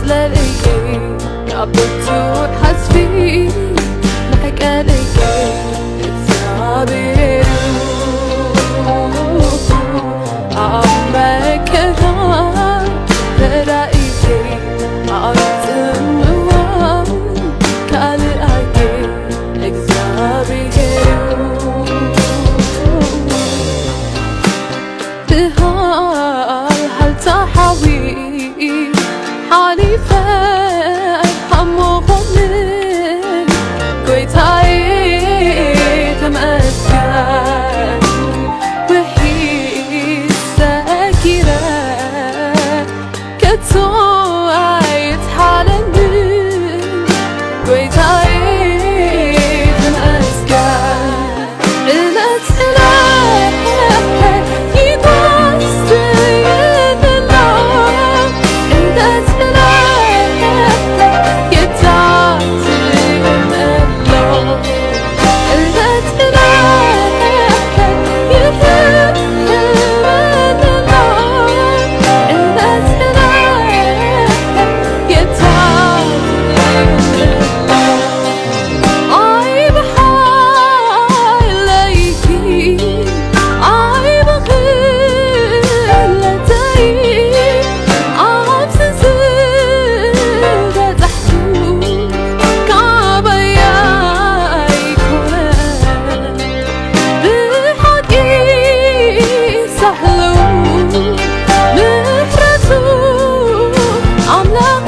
ለልእየ ካብ ብርቱዕ ሓዝፊ መሕቀልየ እግዚኣብሔር ኣብ መከራ ተራእየ ኣብ ጽምዋ ካልኣየ እግዚኣብሔር ብሃልሃልታ ሓዊ ሓሊፈ ሓሞኾምን ጎይታዬ ተመስገን ውሒድ ሰጊረ ከቶ ኣይትሓለንን ጎይታዬ ተመስገን ዕለት ዕለት ይጎስየንላ ዕለት ዕለት የታትመሎ ዕለት ዕለት ይህብንላ ዕለት ዕለት የታትመሎ ኣይ ብሓይለይኪ ኣይ ብኽእለተይ ኣብዚ ዝበጻሕኩ ካበይ ኣይኮነን ብሓቂ ሳህሉ ምሕረቱ ኣምላኽ